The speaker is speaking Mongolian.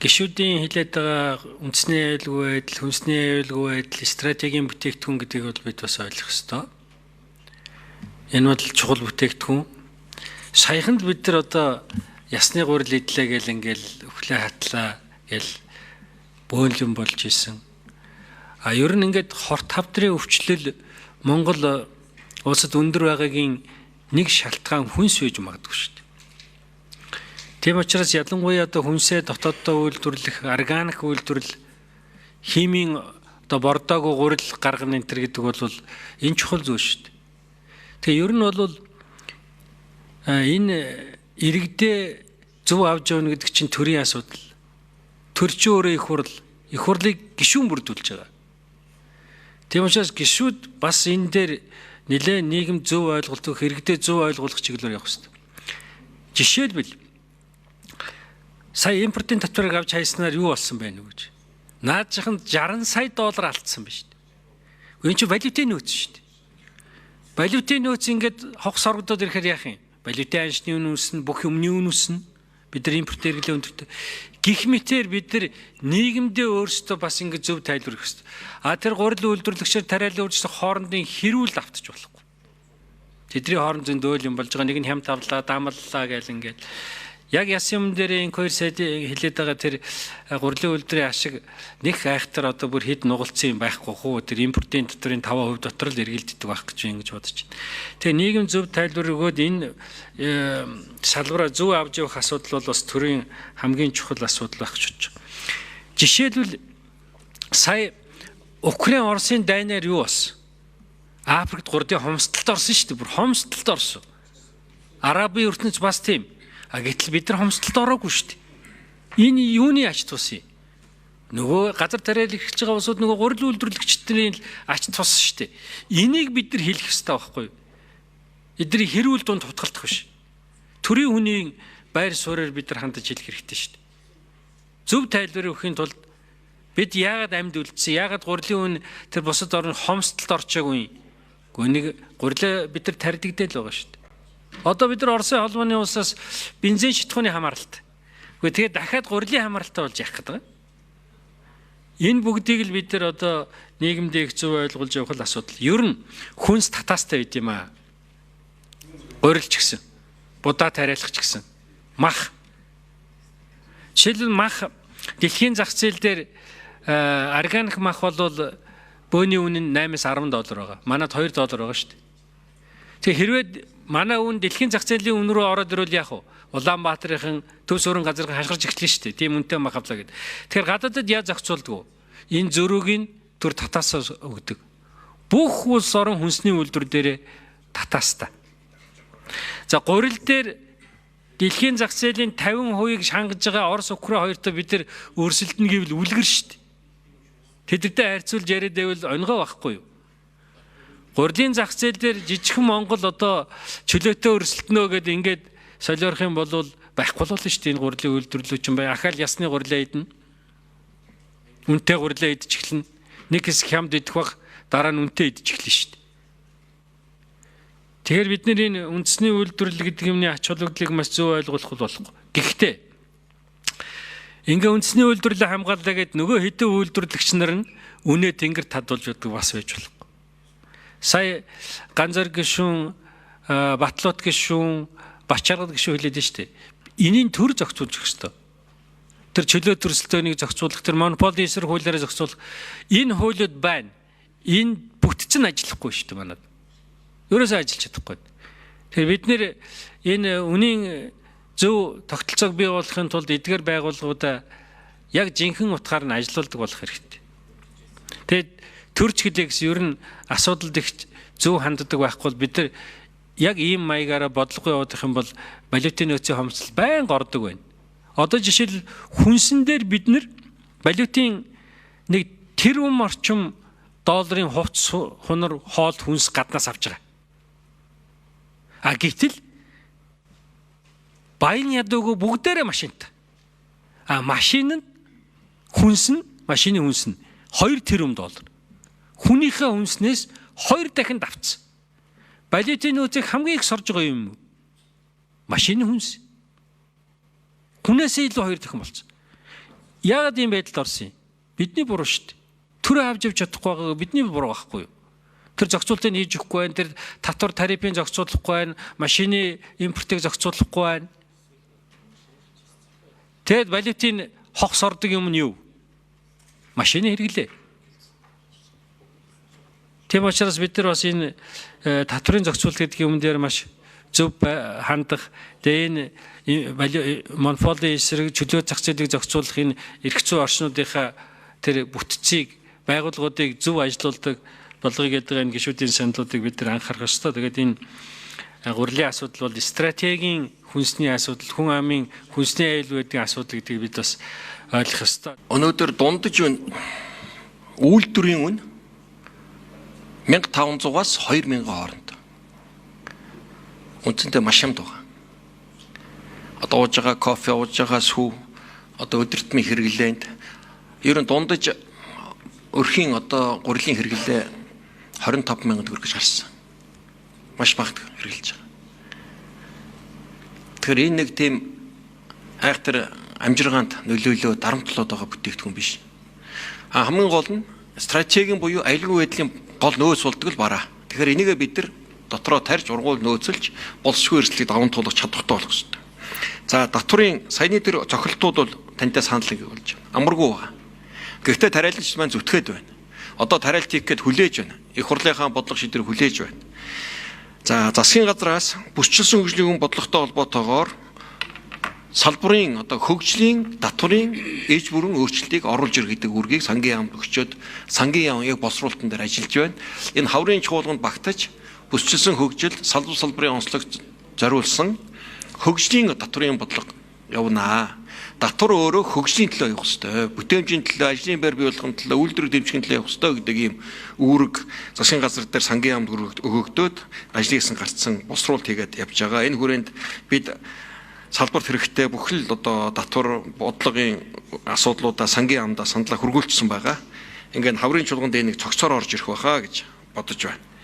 Гишүүдийн хэлээд байгаа үндэсний аюулгүй байдал, хүнсний аюулгүй байдал, стратегийн бүтээгдэхүүн гэдгийг бол бид бас ойлгох ёстой. Энэ бол чухал бүтээгдэхүүн. Саяхан л бид нар одоо ясны гурил идлээ гэл ингээл өхлөө хатлаа гэл бөөнлөн болж исэн. А ер нь ингээд хорт хавдрын өвчлөл Монгол улсад өндөр байгаагийн нэг шалтгаан хүнс байж магадгүй шүү дээ. Тийм учраас ялангуяа одоо хүнсээ дотооддоо үйлдвэрлэх, органик үйлдвэрлэл, химийн одоо бордоогүй гурил гаргана энэ төр гэдэг бол энэ чухал зүйл шүү дээ. Тэгээ ер нь бол энэ иргэдээ зөв авч явна гэдэг чинь төрийн асуудал. Төр чинь өөрөө их хурл, их хурлыг гишүүн бүрдүүлж байгаа. Тийм учраас гишүүд бас энэ дээр нэлээд нийгэм зөв ойлголт өгөх, иргэдээ зөв ойлгуулах чиглэлээр явах хэрэгтэй. Жишээлбэл сая импортын татварыг авч хайснаар юу болсон бэ нү гэж. Наадчиханд 60 сая доллар алдсан байна шүү дээ. Энэ чинь валютын нөөц шүү дээ. Валютын нөөц ингээд хогс орогдоод ирэхээр яах юм? Валютын аншны үн үүснэ, бүх юмны үн үүснэ. Бид нар импорт хэрэглээ өндөртэй. Гэх мэтээр бид нар нийгэмдээ өөрсдөө бас ингээд зөв тайлбар өгөх хэрэгтэй. А тэр гурил үйлдвэрлэгчээр тариалан үйлчлэх хоорондын хэрүүл автаж болохгүй. Тэдний хооронд зөндөө юм болж байгаа. Нэг нь хямд авлаа, дамаллаа гэл ингээд. Яг яс юм дээр энэ хоёр сайдын хэлээд байгаа тэр гурилын үйлдвэрийн ашиг нэг айхтар одоо бүр хэд нугалцсан юм байхгүй хуу тэр импортын татварын 5% дотор л эргэлддэг байх гэж ингэж бодож байна. Тэгээ нийгэм зөв тайлбар өгөөд энэ салбараа зөв авч явах асуудал бол бас төрийн хамгийн чухал асуудал байх гэж бодож байна. Жишээлбэл сая Украин Оросын дайнаар юу болсон? Африкт гурдын хомсдолд орсон шүү дээ. Бүр хомсдолд орсон. Арабын ертөнц бас тийм. А гэтэл бид нар хомсдолд ороогүй шүү дээ. Энэ юуны ач тус юм? Нөгөө газар тариал эхэлж байгаа улсууд нөгөө гурил үйлдвэрлэгчдийн ач тус шүү дээ. Энийг бид нар хэлэх ёстой байхгүй юу? Эдний хэрүүл дунд тутгалдах биш. Төрийн хүний байр суурьаар бид нар хандаж хэлэх хэрэгтэй шүү дээ. Зөв тайлбар өгөхийн тулд бид яагаад амьд үлдсэн? Яагаад гурилын үн тэр бусад орн хомсдолд орчоогүй юм? Гэхдээ нэг гурилаа бид нар тарьдаг л байгаа шүү дээ. Одоо бид нар Оросын холбооны улсаас бензин шитгууны хамааралтай. Гэхдээ тэгээд дахиад гурилын хамааралтай болж явах гэдэг. Энэ бүгдийг л бид нар одоо нийгэмдээ их зөв ойлгуулж явах л асуудал. Ер нь хүнс татаастай байд юм аа. Гурил ч гэсэн, будаа тариалах ч гэсэн, мах. Жишээлбэл мах дэлхийн зах зээл дээр органик мах бол бөөний үн нь 8-аас 10 доллар байгаа. Манад 2 доллар байгаа шүү дээ. Тэгээ хэрвээ манай үн дэлхийн зах зээлийн үн рүү ороод ирвэл яах вэ? Улаанбаатарын төв суурин газрын хашгирч эхэлнэ шүү дээ. Тийм үнэтэй мах авлаа гэд. Тэгэхээр гадаадад яа зохицуулдаг вэ? Энэ зөрүүг нь төр татаасаа өгдөг. Бүх улс орон хүнсний үйлдвэр дээрээ татаастай. За гурил дээр дэлхийн зах зээлийн 50%-ийг шангаж байгаа Орос, Украин хоёртой бид нар өрсөлдөнө гэвэл үлгэр шүү дээ. Тэдэртэй харьцуулж яриад байвал онгой байхгүй юу? Гурилын зах зээл дээр жижигхэн Монгол одоо чөлөөтэй өрсөлдөнө гэдээ ингээд солиорох юм бол байхгүй болно шүү дээ. Энэ гурилын үйлдвэрлэлч юм бай. Ахаал ясны гурилаа идэнэ. Үнтэй гурилаа идэж эхэлнэ. Нэг хэсэг хямд идэх бах, дараа нь үнтэй идэж эхэлнэ шүү дээ. Тэгэхээр бид нар энэ үндэсний үйлдвэрлэл гэдэг юмны ач холбогдлыг маш зөв ойлгох болохгүй. Гэхдээ ингээ үндэсний үйлдвэрлэлээ хамгааллаа гэд нөгөө хэдэн үйлдвэрлэгч нар нь үнэ тэнгэр татуулж байдаг бас байж болохгүй. Сая Ганзар гишүүн, Батлууд гишүүн, Бачаргал гишүүн хэлээд нь шүү дээ. Энийг төр зохицуулж өгөх ёстой. Тэр чөлөө төрөлтөөнийг зохицуулах, тэр монополийн эсрэг хуулиараа зохицуулах энэ хуулиуд байна. Энэ бүтцэн ажиллахгүй шүү дээ манад. Ерөөсөө ажиллаж чадахгүй. Тэгэхээр бид нэр энэ үнийн зөв тогтолцоог бий болгохын тулд эдгээр байгууллагуудаа яг жинхэнэ утгаар нь ажилуулдаг болох хэрэгтэй. Тэгээд төрч гэлээ гэсэн ер нь асуудалд их зөв ханддаг байхгүй бол бид нар яг ийм маягаараа бодлогогүй явах юм бол валютын нөөцийн хомсдол байнга ордог байна. Одоо жишээл хүнсэн дээр бид нар валютын нэг тэрбум орчим долларын хувцас хунар хоол хүнс гаднаас авч байгаа. А гэтэл баян ядуугүй бүгдээрээ машинтай. А машин нь хүнс нь машины хүнс нь 2 тэрбум доллар. Хүнийхээ хүнснээс 2 дахин давцсан. Валютын нөөцийг хамгийн их сорж байгаа юм уу? Машины хүнс. Хүнээсээ илүү 2 дахин болсон. Яагаад ийм байдалд орсон юм? Бидний буруу шүү дээ. Төрөө авч явж чадахгүй байгаа бидний буруу байхгүй юу? Тэр зохицуултыг хийж өгөхгүй байна. Тэр татвар тарифын зохицуулахгүй байна. Машины импортыг зохицуулахгүй байна. Тэгэд валютын хогс ордог юм нь юу? Машины хэрэглээ. Тийм учраас бид нар бас энэ татврын зохицуулалт гэдэг юм дээр маш зөв хандах. Тэгээ энэ монополийн эсрэг чөлөө зах зээлийг зохицуулах энэ эрх зүйн орчнуудынхаа тэр бүтцийг, байгууллагуудыг зөв ажилуулдаг болгоё гэдэг энэ гишүүдийн саналуудыг бид нар анхаарах ёстой. Тэгээд энэ гурилын асуудал бол стратегийн хүнсний асуудал, хүн амын хүнсний аюул байдгийн асуудал гэдгийг бид бас ойлгох ёстой. Өнөөдөр дундаж үн үйлдвэрийн үн 1500-аас 2000 хооронд. Үндсэндээ маш хямд байгаа. Одоо ууж байгаа кофе, ууж байгаа сүү, одоо өдөртмийн хэрэглээнд ер нь дундаж өрхийн одоо гурилын хэрэглээ 25 мянган төгрөг гэж гарсан. Маш бага хэрэглэж байгаа. Тэгэхээр энэ нэг тийм айхтар амжиргаанд нөлөөлөө дарамтлаад байгаа бүтээгдэхүүн биш. А хамгийн гол нь стратегийн буюу аюулгүй байдлын гол нөөц болдог л бараа. Тэгэхээр энийгээ бид нар дотроо тарьж ургуул нөөцөлж боловсгүй эрсдлийг даван туулах чадвартай болох ёстой. За татврын саяны тэр зохилтууд бол тантай санал нэг болж байна. Амаргүй байгаа. Гэхдээ тариаланч маань зүтгээд байна. Одоо тариалт хийх гээд хүлээж байна. Их хурлынхаа бодлого шийдвэр хүлээж байна. За засгийн газраас бүсчилсэн хөгжлийн бодлоготой холбоотойгоор салбарын одоо хөгжлийн татврын ээж бүрэн өөрчлөлтийг оруулж ирэх гэдэг үүргийг сангийн яамд өгчөөд сангийн яам яг боловсруулалтын дээр ажиллаж байна. Энэ хаврын чуулганд багтаж бүсчилсэн хөгжил салбар салбарын онцлог зориулсан хөгжлийн татврын бодлого явнаа. Татвар өөрөө хөгжлийн төлөө явах ёстой. Бүтээмжийн төлөө, ажлын байр бий болгохын төлөө, үйлдвэрийг дэмжихийн төлөө явах ёстой гэдэг ийм үүрэг засгийн газар дээр сангийн яамд өгөгдөөд ажлын хэсэн гарцсан боловсруулалт хийгээд явж байгаа. Энэ хүрээнд бид салбарт хэрэгтэй бүхэл одоо татвар бодлогын асуудлуудаа сангийн яамдаа саналаа хөргүүлчихсэн байгаа. Ингээд хаврын чуулганд энэ нэг цогцоор орж ирэх байхаа гэж бодож байна.